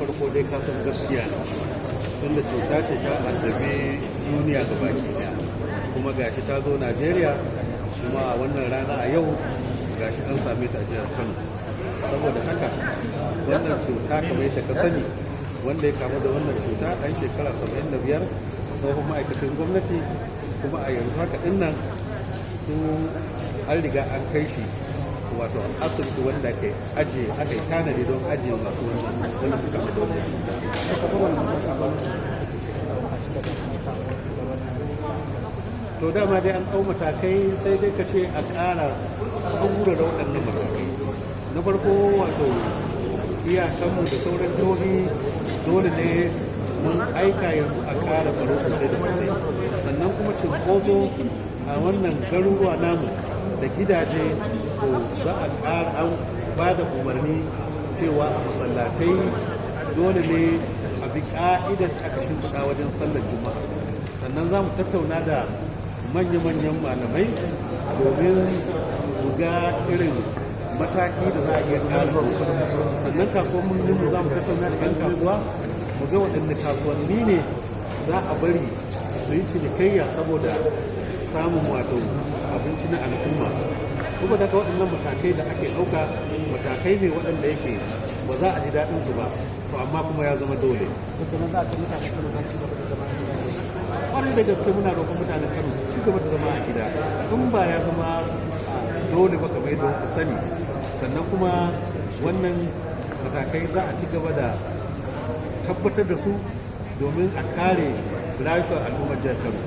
Farko dai ka san gaskiya, tunda cuta ce ta addabi duniya ga baki daya, kuma gashi ta zo Najeriya, kuma a wannan rana a yau gashi an same ta a jihar Kano. Saboda haka wannan cuta, kamar yadda ka sani, wanda ya kamu da wannan cuta ɗan shekara 75, tsohon ma'aikacin gwamnati, kuma a yanzu haka dinnan su an riga an kai shi wato asibiti wanda aka ajiye, aka yi tanadi don ajiye masu wanda suka kamu da wannan cuta. To dama dai an ɗau matakai, sai dai ka ce a ƙara tsaurara waɗannan matakai. Na farko, wato iyakanmu da sauran jihohi, dole ne mun aika yanzu a ƙara tsaro sosai da sosai. Sannan kuma cinkoso a wannan garuruwa namu da gidaje, to za a ƙara, an ba da umarni cewa a masallatai dole ne a bi ƙa'idar da aka shimfiɗa wajen sallar Juma'a. Sannan za mu tattauna da manya-manyan malamai domin mu ga irin mataki da za a iya ƙara ɗauka. Sannan kasuwanninmu, za mu tattauna da 'yan kasuwa mu ga waɗanne kasuwanni ne za a bari su yi cinikayya saboda samun wato abinci na al'umma. Kuma daga waɗannan matakai da ake ɗauka, matakai ne waɗanda yake ba za a ji daɗinsu ba, to amma kuma ya zama dole. Kwarai da gaske, muna roƙon mutanen Kano su ci gaba da zama a gida in ba ya zama dole ba, kamar yadda kuka sani. Sannan kuma wannan matakai za a ci gaba da tabbatar da su domin a kare rayukan al'ummar jihar Kano.